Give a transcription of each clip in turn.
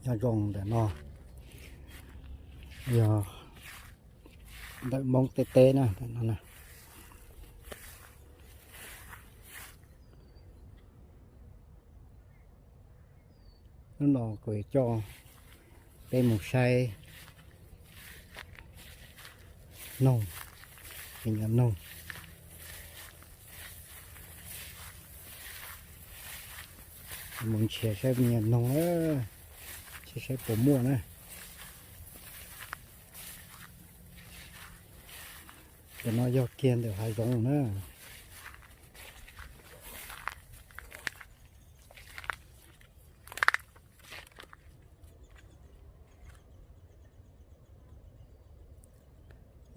Nyob zoo ntawm no yog ntawm Hmoob teb teb na, ntawm no na. Hnub no kuv coj peb mus saib noog, me nyuam noog. Mus nrhiav saib me nyuam noog na, saib saib puas muaj na. Cov no yog kiag ntawm hav zoov na.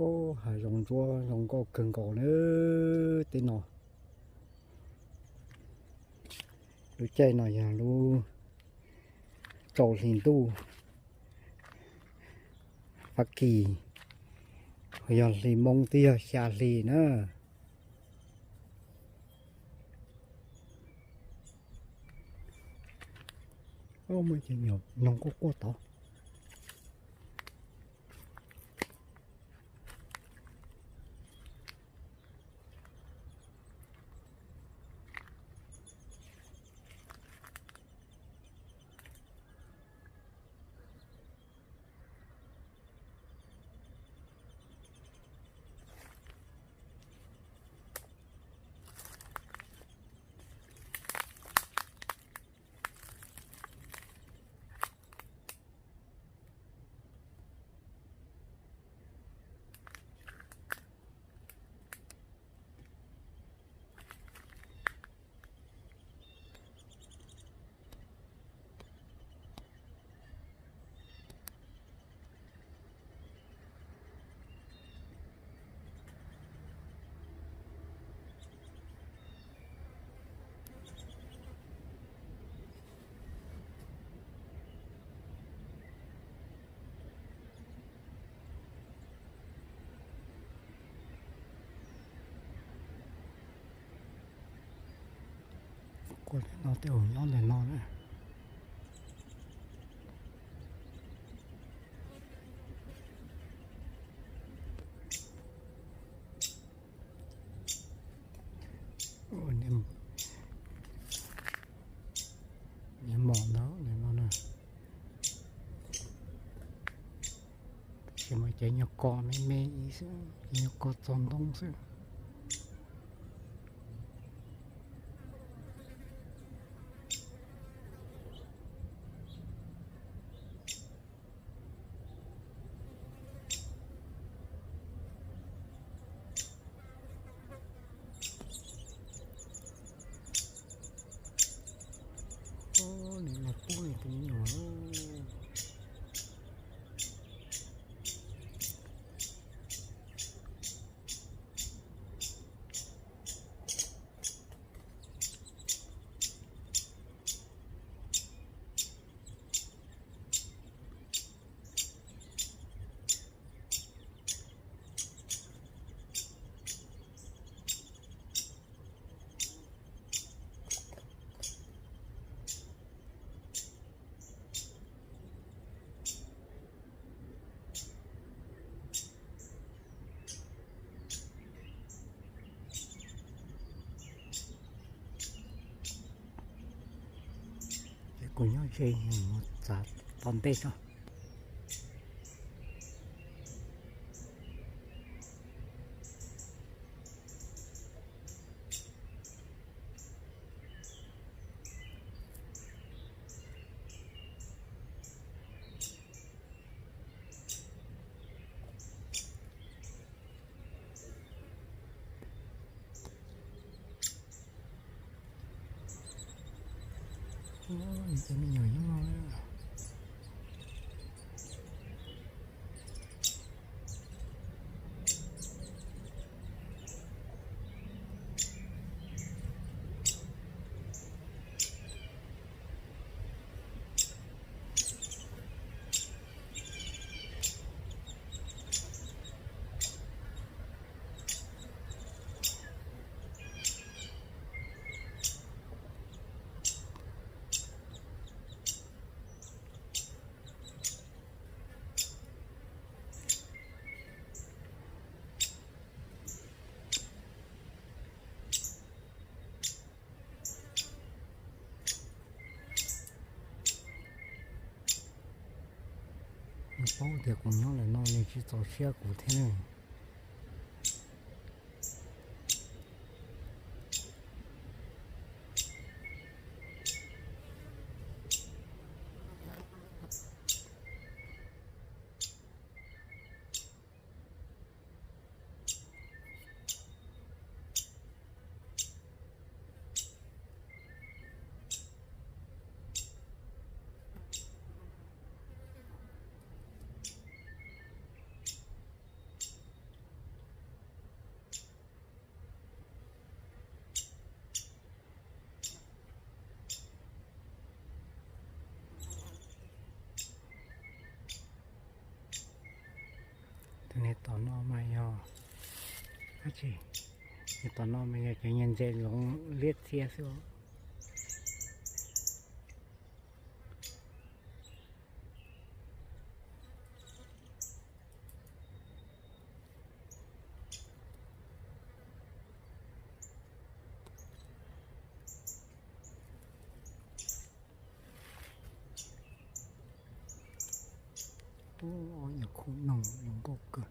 Ub, hav zoov ntsuab zoo nkauj kawg nkaus na tej no. Lub caij no yog lub tsaus hli ntuj Fab Kis, yog hli Hmoob twb yog xya hli na. Muaj cov nyuam noog quaj quaj tod. Kuj no tej uas nyob ntawm no na. Niag mom ntawd no na. Ces mas cov nyuag ko me me ib xwb, cov nyuag ko txog ntoo xwb. Nws los pub nws tus me nyuam. Ces kuv nyob ze mus txav tom ntej tso. Cov me nyuam nyob no. Tias kuv nyob ntawm no nws tsis txaus siab kuv thiab ne. Tus niag tom no mas yog dab tsi? Niag tom no mas yog cov niag ntses zoov liab txiab xwb. Ub, ob yam khub noog zoo nkauj kawg.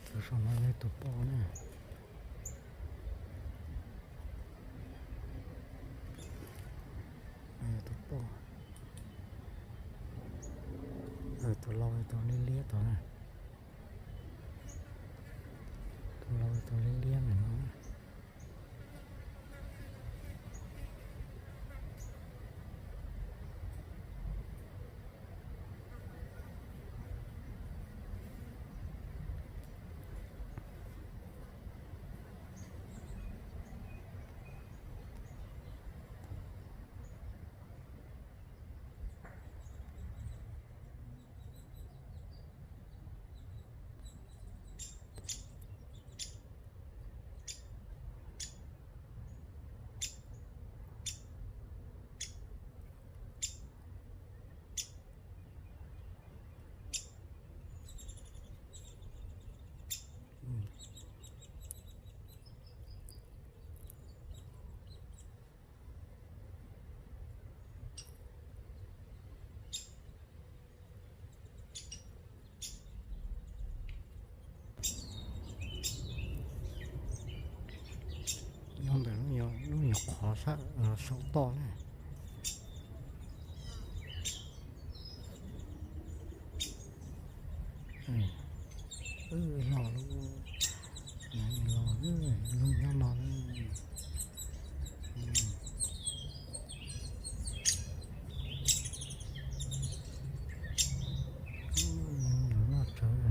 Tus saum no yog tus poj na. Tus poj. Tus laus tus liab liab tod na. Tus laus tus liab liab ntawm no. Nyob ntawm lub nyuag qhov saum toj na. Wb los lub, los lub nyob no. Noj tsawv.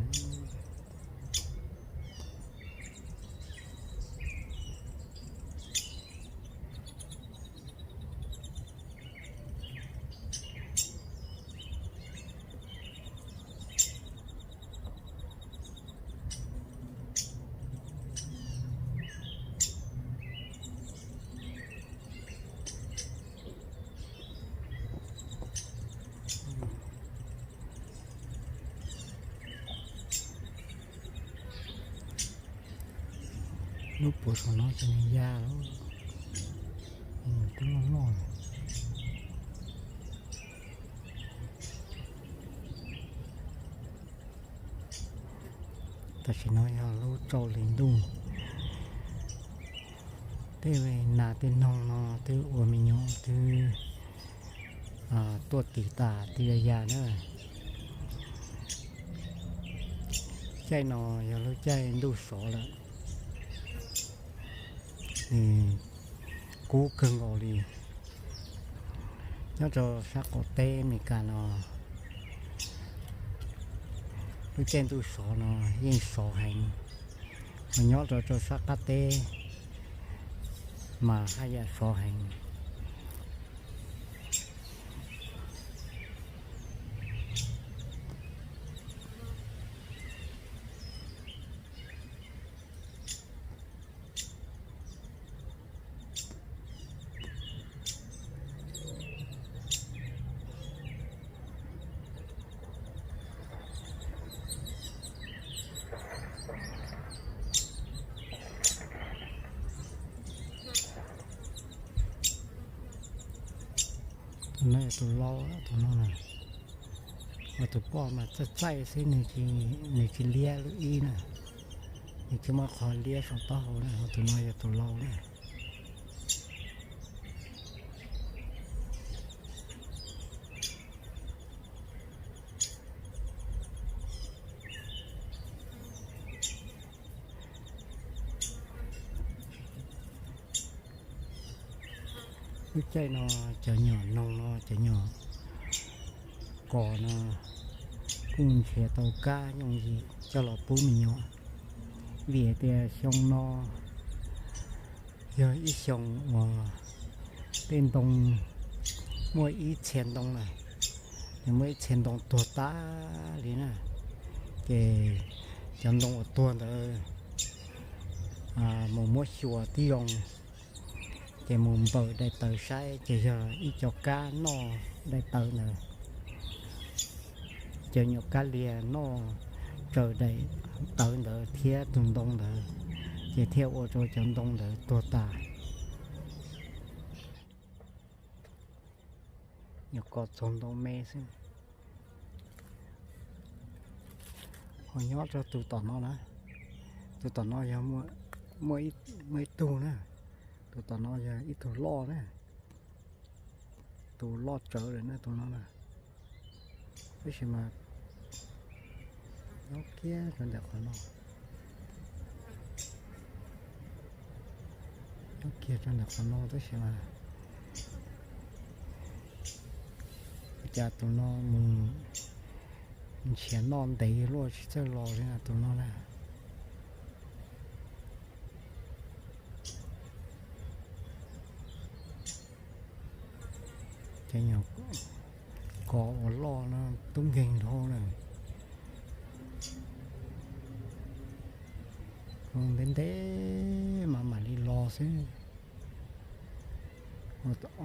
Lub puav saum no ces nws ya lawm, twb loj loj lawm. Tam sim no yog lub rau hli ntuj, tej nas tej noog no twb ua me nyuam twb tuaj tiv tas twb ya ya na. Caij no yog lub caij ntuj sov lawm, nws kub kawg nkaus li. Nyob rau sab qaum teb Amelikas no, lub caij ntuj sov no yeej sov heev, ho nyob rau rau sab qab teb mas haj yam sov heev. No yog tus lau, tus no na. Ho tus poj mas txaij txaij xwb, nws tsis liab lub ib na. Nws tsis muaj qhov liab saum taub hau na, ho tus no yog tus lau na. Lub caij no cov nyuam noog no, cov nyuam kos no kuj nrhiav tau kab yooj yim coj los pub me nyuam, vim tias xyoo no yog ib xyoo uas tej ntoo, muaj ib txhia ntoo lawm, nws muaj ib txhia ntoo tuag tas li na. Ces cov ntoo uas tuag ntawd mus muab xyuas tib zoo, ces mus npawm daim tawv saib ces yog ib co kab noj daim tawv ntawd. Cov nyuam kab liag noj tsaws daim tawv ntawd thiab tus ntoo ntawd, ces thiaj ua rau cov ntoo ntawd tuag tas. Nyuam kos txaug ntoo me xwb. Ho nyob rau tus tom no na, tus tom no yog muaj ib tug na, tus tom no yog ib tug loj na, tus loj tsawv lawm na tus no na. Tab sis mas nyob kiag rau ntawm qhov no, nyob kiag rau ntawm qhov no tab sis mas ua cas tus no mus nrhiav noj ntev luaj tsis txawj los li na tus no na. Cov nyuam kos uas loj no tub nkeeg dhau na. Ntev ntev mas mam li los xwb.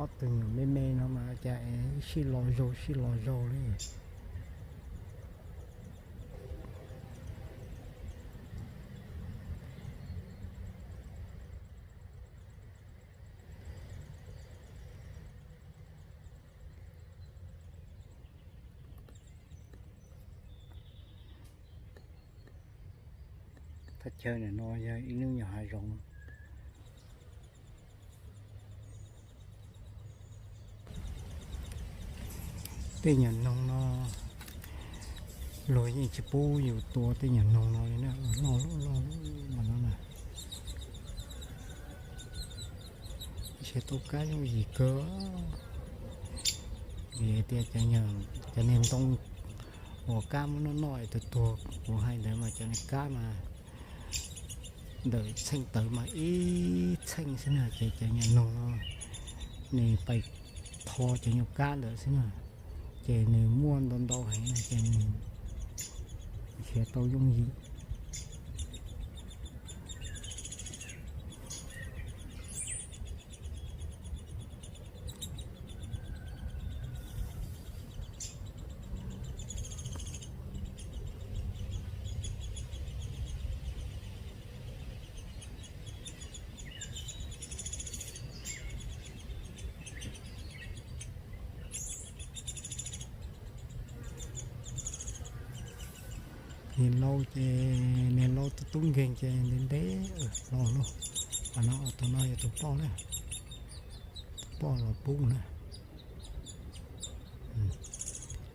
Ob tug nyuam me me no mas cas sib los zaug sib los zaug li. Thaj chaw ntawm no yog ib lub nyuag hav zoov. Tej nyuam noog no luag yeej tsis pub yus tua tej nyuam noog no li na, loj loj loj no na. Nrhiav tau kab yooj yim kawg, vim tias cov niag ntoo uas kab muab noj noj es tuag tuag kuv hais ntawd mas cov niag kab mas ntawm txheej tawv mas ib txheej xwb na, ces cov nyuam noog no nws pais tho cov nyuam kab ntawd xwb na, ces nws muaj ntau ntau heev no ces nws nrhiav tau yooj yim. Niag laus ces, niag laus tub tub nkeeg ces ntev ntev los lauj. Qhov no tus no yog tus poj na, tus poj los pub na.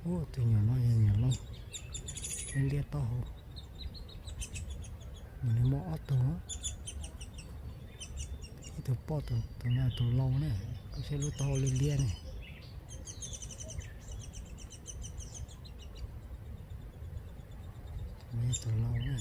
Ub, tus nyuam no yog nyuam laus, liab liab taub hau. Nws muaj ob tug, ib tug poj, tus no tus laus na, koj saib lub taub hau liab liab ne. Tus laus na.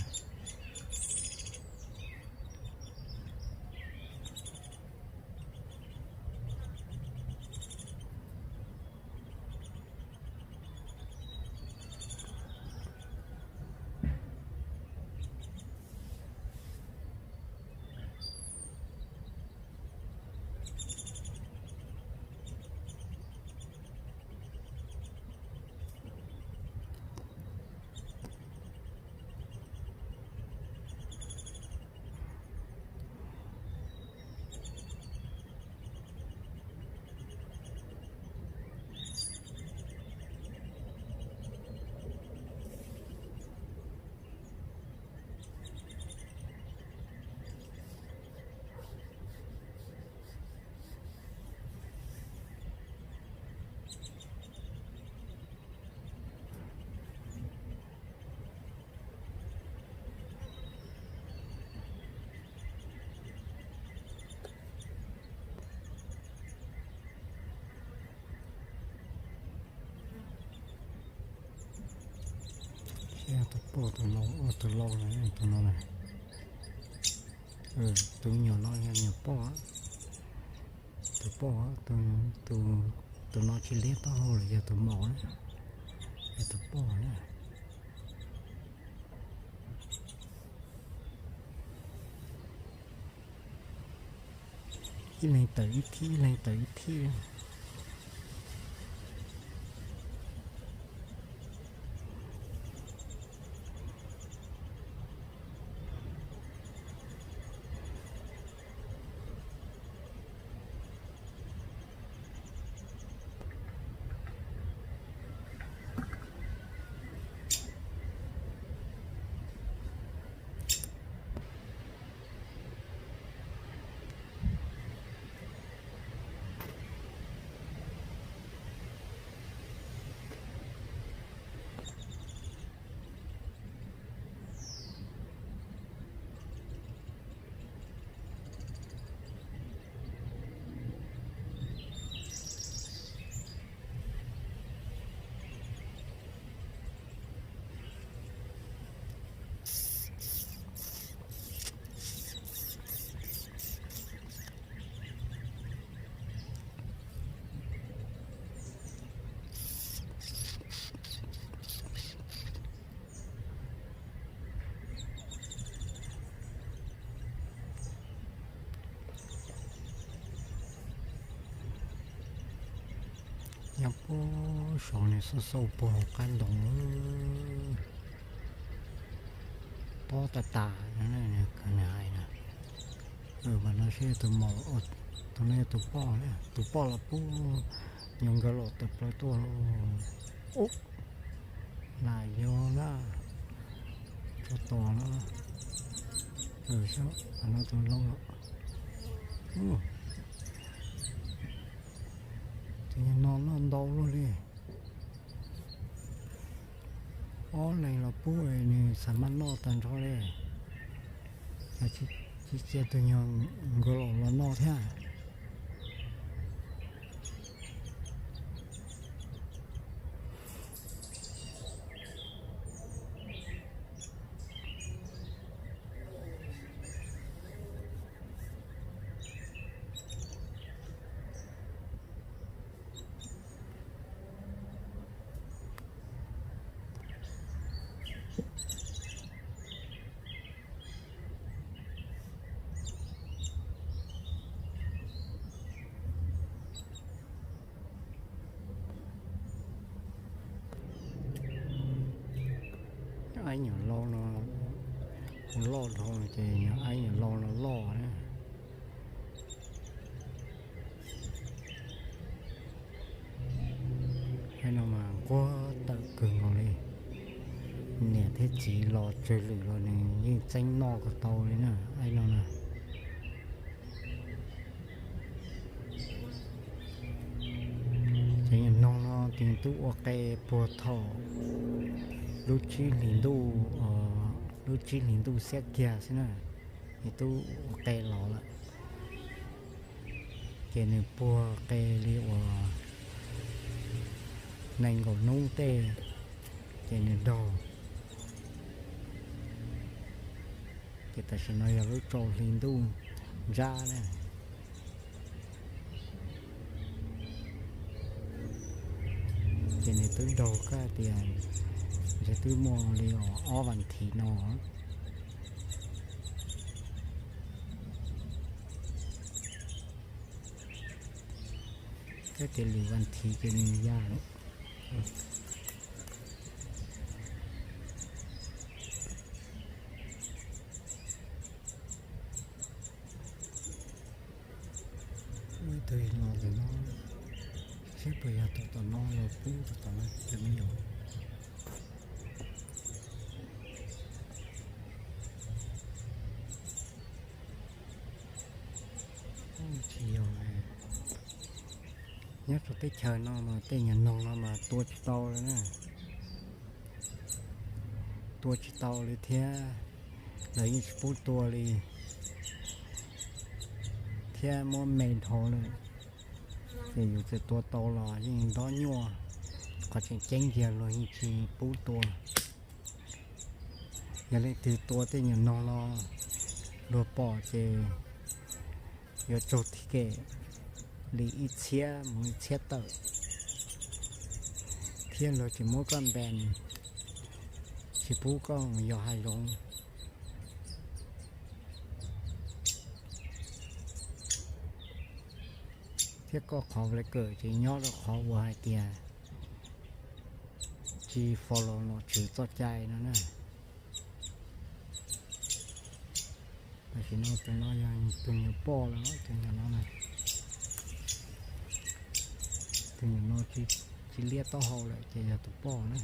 Poj tus laus, tus laus lawm tus no na. Tus nyuam no yog nyuam poj, tus poj, tus no tsis liab taub hau lawm yog tus maum na, yog tus poj na. Ib leeg tawm ib thib, ib leeg tawm ib thib. Nyob puag saud nws xauj xauj puag hauv qab ntoo, pob tas tas no, nws hais na. Mas no seb tus maum, tus no yog tus poj, tus poj los pub nyuag nkawd los tawm plaws tuaj lauj. Ub, lam yog na, tso tos na. Saib no tus laus, tus nyuag no noj ntau luaj li. Ob leeg los pub nws xav maj noj tag nrho li. Tsis cia tus nyuag nkawd los los noj thiab. Aib nyuam lau no kuj loj dhau ces yog aib nyuam lau no loj na. Aib no mas nquag tawm kawg nkaus li. Niam thiab txiv los tsawg lwm los nws yeej txeeb noj kom tau li na, aib no na. Ces noog no ces twb ua qe puag thaum lub tsib hlis ntuj, lub tsib hlis ntuj xiab kiag xwb na, nws twb ua qe los lawm. Ces nws puag qe li uas nees nkaum hnub tej, ces nws daug. Ces tam sim no yog lub rau hli ntuj ntsab na. Ces nws twb daug kab tias ntshe twb muaj li ob vas thiv no. Kab tias lwm vas thiv ces nws ya lawm. Ib tug los ntawm no, seb puas yog tus tom no los pub tus tom no cov me nyuam. Tsis yog, nyob rau teb chaws no mas tej nyuag noog no mas tua tsis tau li na. Tua tsis tau li thiab, lawv yeej tsis pub tua li thiab, muab me dhau lawm. Ces yus txawm tua tau los yeej ntob nyuaj, qhov tseem ceeb kiag luag yeej tsis pub tua. Yog leej twg tua tej nyuag noog no luag pom ces yuav raug thib kem li ib txhiab mus ib txhiab tawm, thiab luag tsis muab koj npees, tsis pub koj mus yos hav zoov, thiab koj qhov vaj kawm ces nyob rau qhov uas hais tias tsis follow nom tswv txoj cai no na. Tam sim no tus no yog tus nyuam poj lawm, tus nyuam no na, tus nyuam no tsis liab taub hau lawm ces yog tus poj na.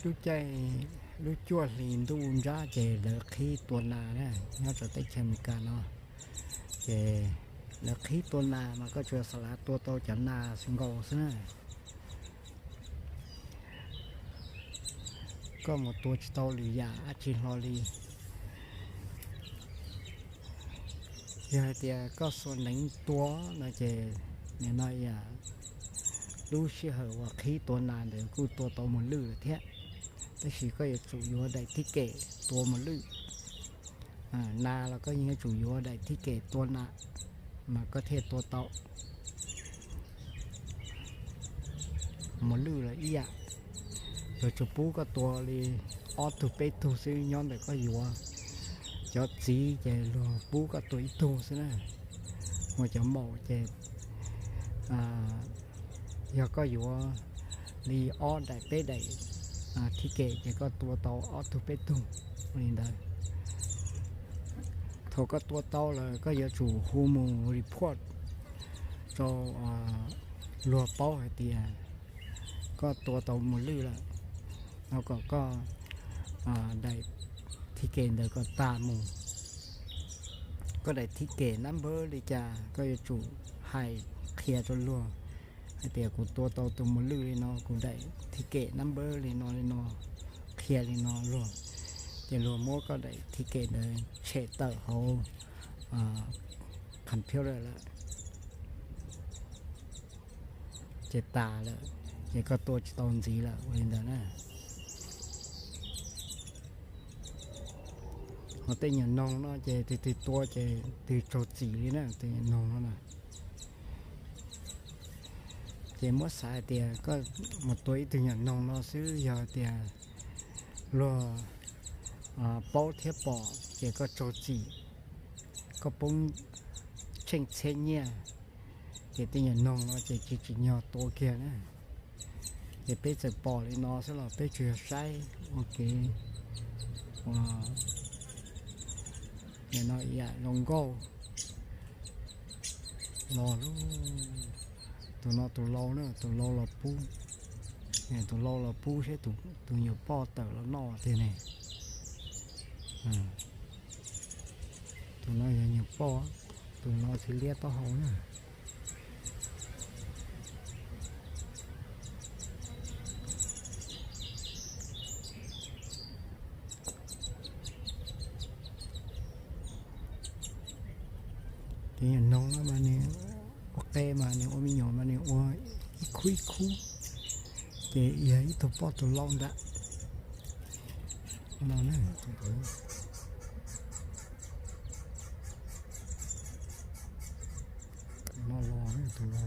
Lub caij, lub cuaj hlis ntuj ntsab ces lawv qhib tua nas na, nyob rau teb chaws Amelikas no. Ces lawv qhib tua nas mas koj tsuas xav tua tau cov nas single xwb na. Koj mus tua tsis tau lwm yam dab tsi hlo li. Yog hais tias koj xuas neev tua no ces nim no yam lub sij hawm uas qhib tua nas ntawd kuj tua tau mos lwj lawm thiab, tab sis koj yuav tsum yuav daim thib kem tua mos lwj. Nas los koj yeej yuav tsum yuav daim thib kem tua nas mas koj thiaj tua tau mos lwj los ib yam. Luag tsuas pub koj tua li ob tug peb tug xwb nyob ntawm koj yuav. Cov txiv ces luag pub koj tua ib tug xwb na. Ho cov maum ces yog koj yuav li ob daim peb daim thib kem ces koj tua tau ob tug peb tug li ntawd. Thaum koj tua tau lawm koj yuav tsum hu mus report rau luag paub hais tias koj tua tau mos lwj lawm, no kom koj daim thib kem ntawd kom tas mus. Koj daim thib kem nab npawb li cas koj yuav tsum hais qhia rau luag hais tias kuv tua tau tus mos lwj li no, kuv daim thib kem nab npawb li no li no, qhia li no luag, ces luag muab koj daim thib kem ntawd tshem tawm hauv computer lawm, ces tas lawm, ces koj tua tsis tau ntxiv lawm ua li ntawd na. Ho tej nyuam noog no ces tus twg tua ces tus raug txim li na, tus nyuam noog no na. Ces muab xav hais tias koj mus tua ib tug nyuam noog no xwb, yog tias luag paub thiab pom ces koj raug txim, koj poob tsheej txhiab nyiaj, ces tej nyuam noog no ces tsis tsim nyog tua kiag na. Ces peb txawm pom li no xwb los peb tsuas yog saib ua kev ua no yam zoo nkauj los lub. Tus no tus lau na, tus lau los pub, tus lau los pub seb tus nyuam poj tawm los noj tiag ne. Tus no yog nyuam poj, tus no tsis liab taub hau na. Ces nyuam noog no mas nws ua qe mas nws ua me nyuam mas nws ua ib khub ib khub, ces yog ib tug poj tus lau ntawd no. No los tus no.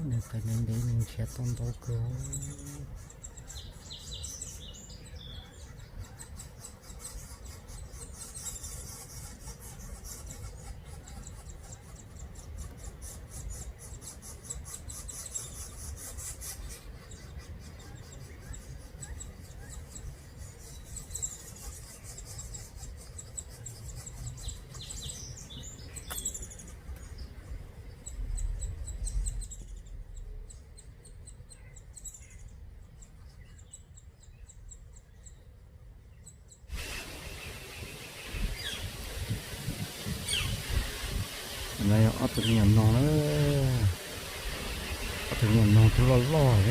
Nws qe ntev ntev nws nrhiav tau ntau kawg. No yog ob tug me nyuam noog na, ob tug me nyuam noog twb loj loj,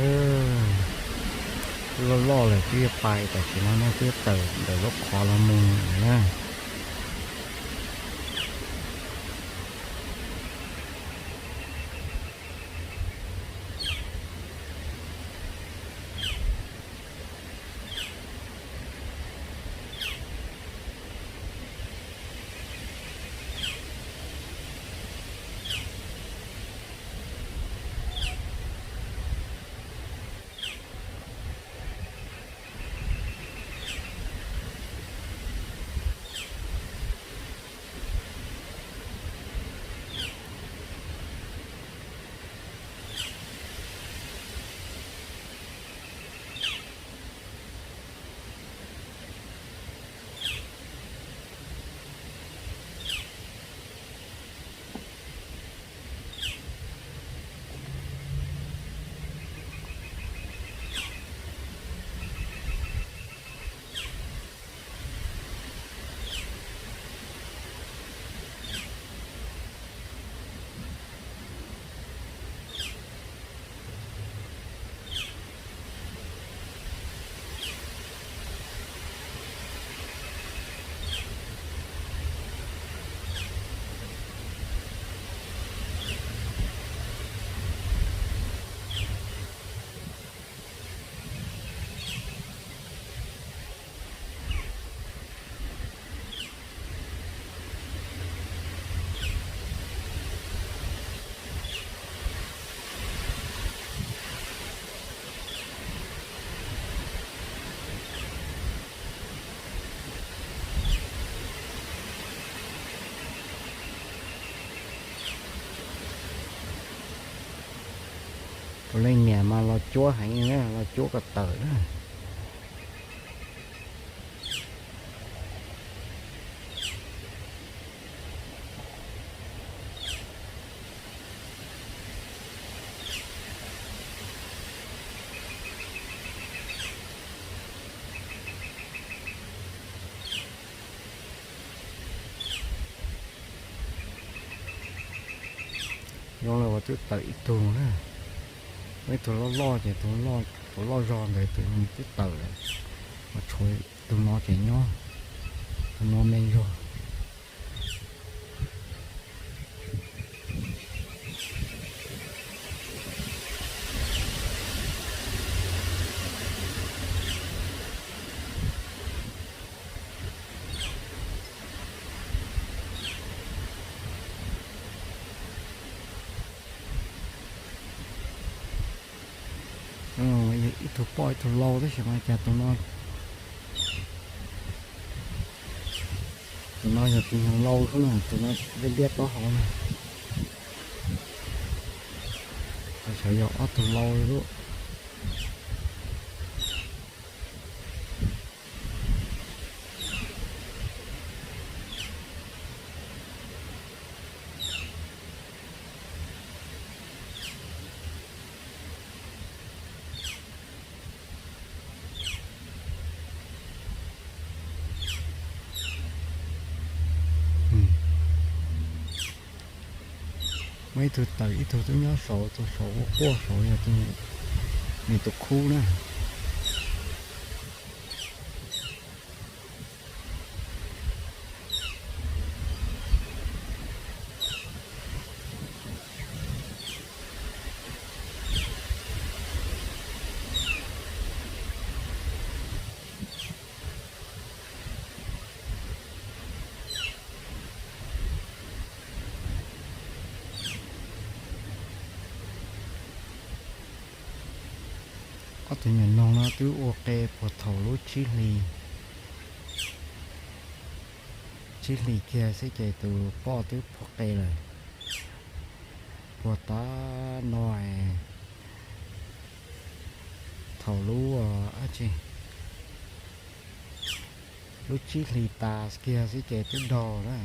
twb loj loj lawm twb yuav pais tam sim no ne, twb tawm ntawm lub qhov los mus na. Puav leej niam mas los cuab heev, los cuab kom tawm na. Zoo li uas twb tawm ib tug na. Muaj ib tug loj loj ces tus loj zog ntawd tus twb tawm lawm, mas tshuav tus no tseem nyob, tus no me zog. Ib tug poj ib tug lau tab sis mas cas tus no, tus no yog tus nyuag lau xwb na, tus no liab liab taub hau na. Xyov yog ob tug lau lub. Muaj ib tug tawm, ib tug twb nyob saud, tus saud ua quaj saud yog tus, nws tus khub na. Ob tug nyuam noog no twb ua qe puag thaum lub tsib hlis, tsib hlis kiag xwb ces tus poj twb puag qe lawm. Puag ta no, thaum lub, tsi, lub tsib hlis tas kiag xwb ces twb daug na.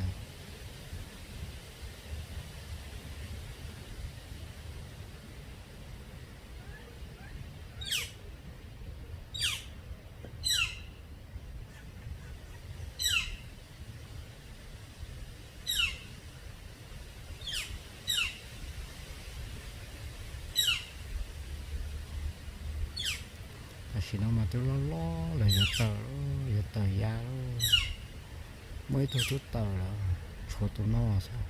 Sim no mas twb loj loj lawm, yuav tawm, yuav tawm ya lawm. Muaj ib tug twb tawm lawm, tshuav tus no xwb.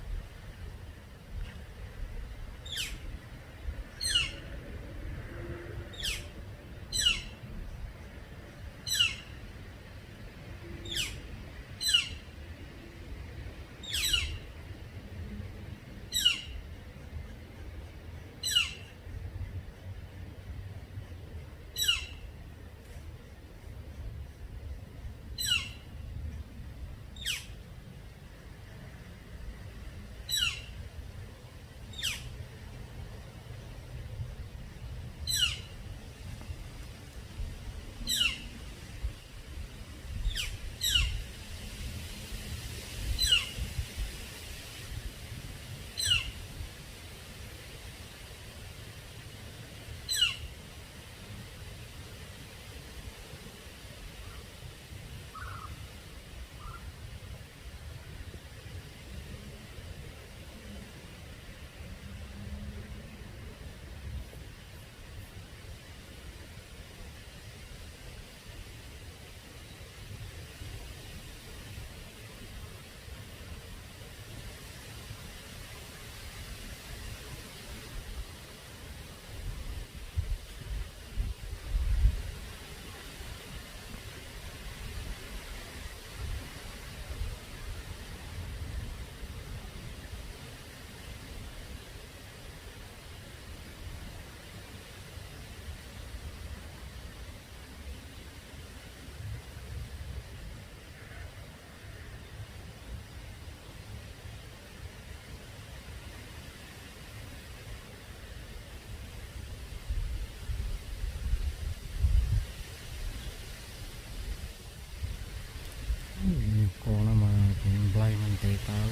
Ko no mas ces nplaig mas ntev tau,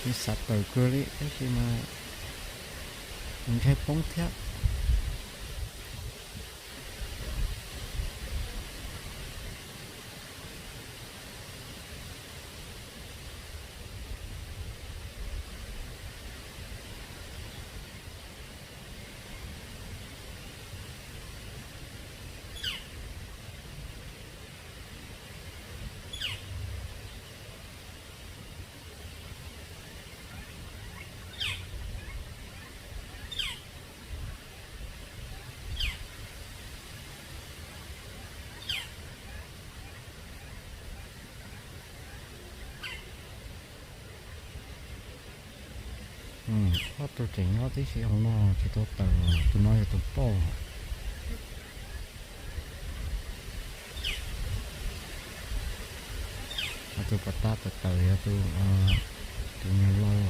nws xav tawm kawg li tab sis mas ntshai poob thiab. Ob tug tseem nyob tib si hauv no tsis tau tawm, tus no yog tus poj. Tus pov tab tawm tawm yog tus, tus nyuag lau.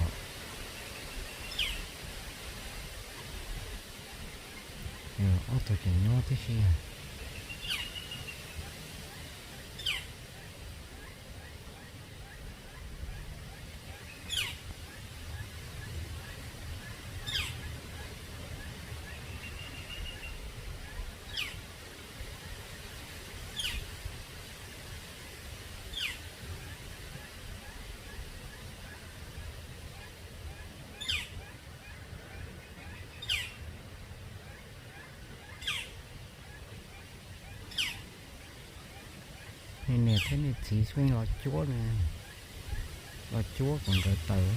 Ob tug tseem nyob tib si. Nej niam thiab nej txiv xub los cuab, los cuab kom nkawd tawm.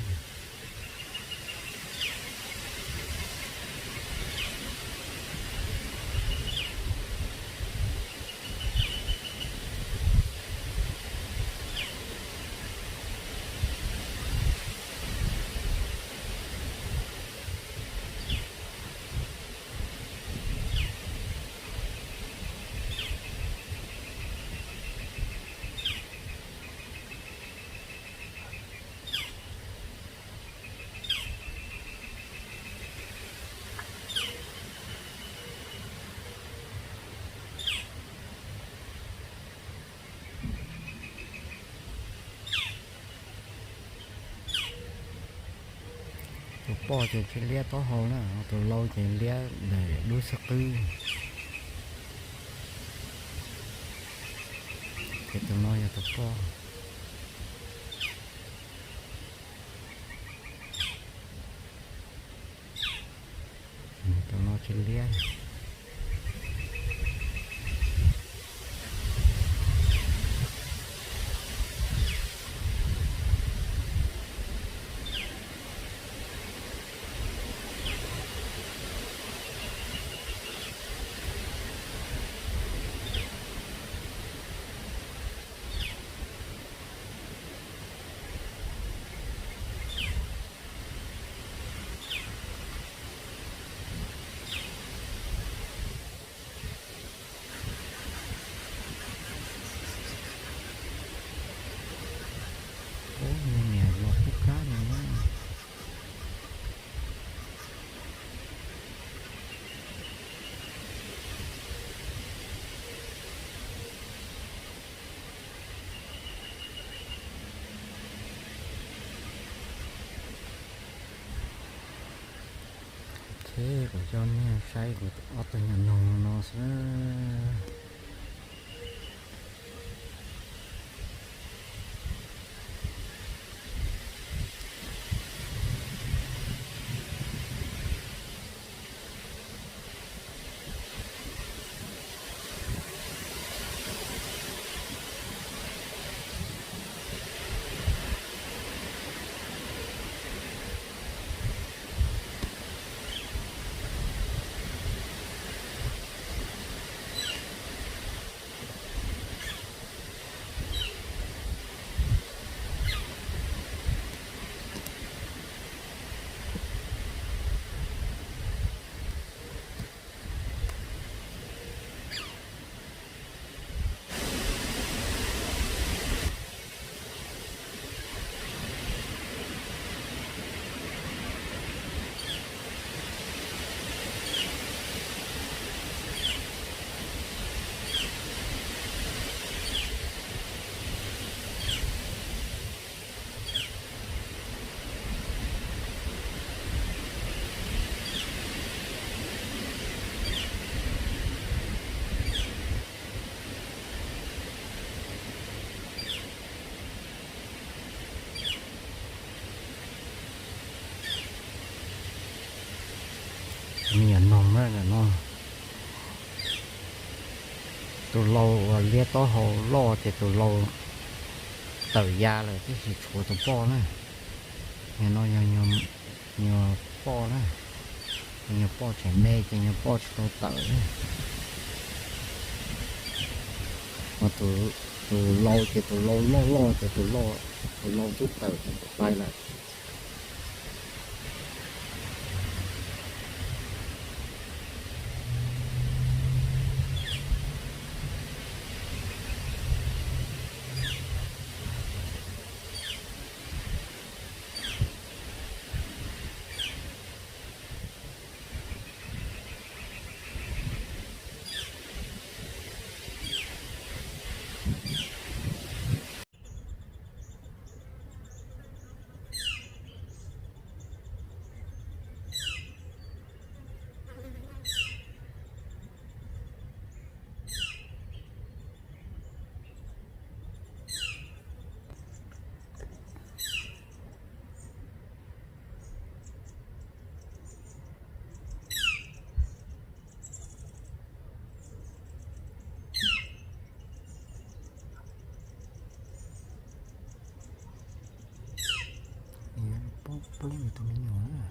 Tus poj ces tsis liab taub hau na, tus lau ces liab ntawm lub xub qwb. Ces tus no yog tus poj. Tus no Tsis liab. Ub, niag niam los kub kab no na. Ces kuv coj nej saib kuv ob tug nyuam noog no xwb. Me nyuam noog na no. Tus lau uas liab taub hau loj ces tus lau tawm ya lawm tab sis tshuav tus poj na. Nyuag no yog nyuag poj na, nyuag poj tseem me ces nyuag poj tsis tau tawm na. Ho tus lau ces tus lau loj loj ces tus lau, tus lau twb tawm tais lawm. Poob poob tus me nyuam na.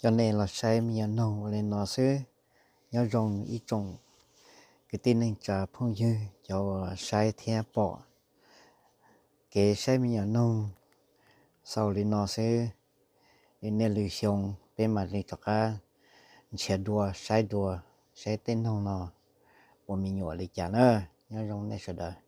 Coj nej los saib me nyuam noog ua li no xwb. Nyob zoo ib tsoom kwv tij neej tsa phooj ywg cov uas saib thiab pom kev saib me nyuam noog xaus li no xwb. Li niaj lwm xyoo peb mam li rov qab nrhiav dua saib dua, saib tej noog no ua me nyuam li cas na. Nyob zoo nej sawv daws.